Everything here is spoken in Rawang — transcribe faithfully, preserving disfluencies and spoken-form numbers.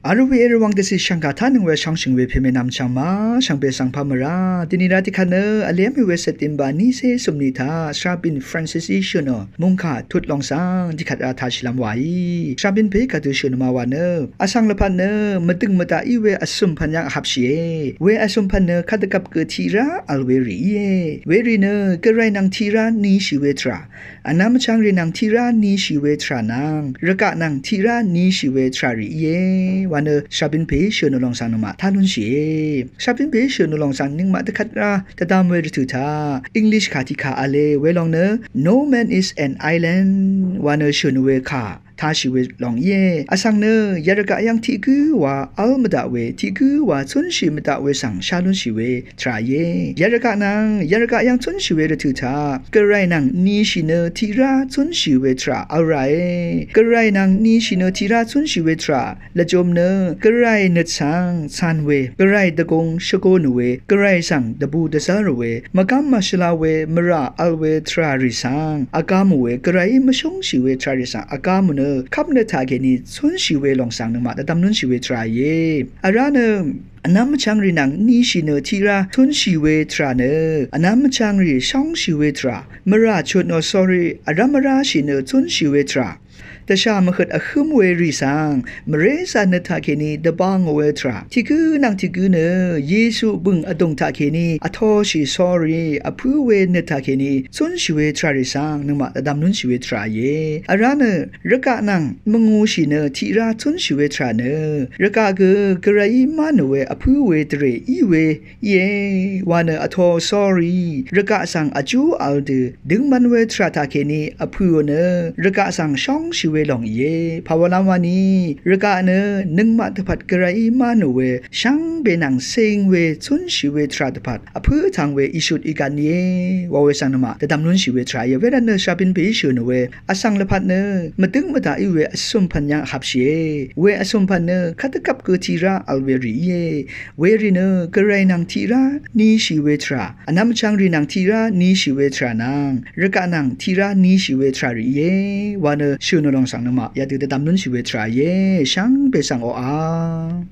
Arvwe rvwang dvcì shvngkà tánøng we shvngshø̀ng we pèmè nvmchvng ma shvngbe svng pà mvrá dvni rá tiqkvt nø vlem we September nice sumni taq Shabin Francis í shø̀nò mungkà tut longsvng tiqkvt rá tashìlvm waí. Shabin pè kadø shø̀nò ma wa nø vsvng lvpat nø mvdøng mvdaq í we vsø̀m pvn yvng vhvpshìe. We vsø̀m pvn nø kadvgvp gø tiqrá vl we rì íe. Werì nø Gvray nvng tiqrá nishì we tvrà, vnvm vchvng rì nvng tiqrá nishì we tvrà nvng rvgaq nvng tiqrá nishì we tvrà rì íe wa nø Shabin pè shø̀nò longsvng nøngmaq tá lúnshìe. Shabin pè shø̀nò longsvng nøngmaq dvkvt rá dvdvm we rvtø̀ taq English kà tiqkà vle welòng nø No Man Is an Island wa nø shø̀nò we kà tashì we lòng íe. Vsvng nø yarvgaq yvng tiq gǿ wa vl mvdaq we, tiq gǿ wa cúnshì mvdaq we svng shá lúnshì we tvrà íe. Yarvgaq nvng yarvgaq yvng cúnshì we rvtø̀ taq Gvray nvng nishì nø tiqrá cúnshì we tvrà vl ràe. Gvray nvng nishì nø tiqrá cúnshì we tvrà lvjom nø Gvray nøt svng can we, Gvray dvgùng shvgo nø we, Gvray svng dvbù dvzv́r we, mvgv́m mvshvla we, mvrà vl we tvrà rì svng vgá mò we, Gvrayí mvshúngshì we tvrà rì svng vgá mò nø kvp nø taqkèní cúnshì we lòng svng nøngmaq dvdvm lúnshì we tvrà íe. Vrá nø vnvm vchvng rì nvng nishì nø tiqrá cúnshì we tvrà nø vnvm vchvng rì shóngshì we tvrà, mvrà chutnò sórí vrv́m vrá shì nø cúnshì we tvrà, dvshà mvhøt vhǿm we rì svng mvré zà nø taqkèní dvbà ngò we tvrà, tiq gǿ nvng tiq gǿ nø Yesu bø̀ng vdùng taqkèní vtoshì sórí vpǿ we nø taqkèní cúnshì we tvrà rì svng nøngmaq dvdvm lúnshì we tvrà íe. Vrá nø rvgaq nvng mvngūshì nø tiqrá cúnshì we tvrà nø rvgaq gø Gvrayí má nò we vpǿ we dvrè í we íe wa nø vto sórí rvgaq svng vjú vl dø døngman we tvrà taqkèní vpø̀ò nø rvgaq svng shóngshì we lòng íe. Pàwalv́m wani rvgaq nø nøngmaq dvpvt Gvrayí má nò we shvngbe nvng cing we cúnshì we tvrà dvpvt vpǿ vtvng we ìshut ìgvn íe wa we svng nøngmaq dvdvm lúnshì we tvrà íe. Wervt nø Shabin pèí shø̀nò we vsvng lvpat nø mvdøng mvdaq í we vsø̀m pvn yvng vhvpshìe. We vsø̀m pvn nø kvt dvgvp gø tiqrá vl we rì íe. Werì nø Gvray nvng tiqrá nishì we tvrà, vnvm vchvng rì nvng tiqrá nishì we tvrà nvng rvgaq nvng tiqrá nishì we tvrà rì íe wa nø shø̀nò lòng svng nøngmaq yadø dvdvm lúnshì we tvrà íe. Shvngbe svng oqà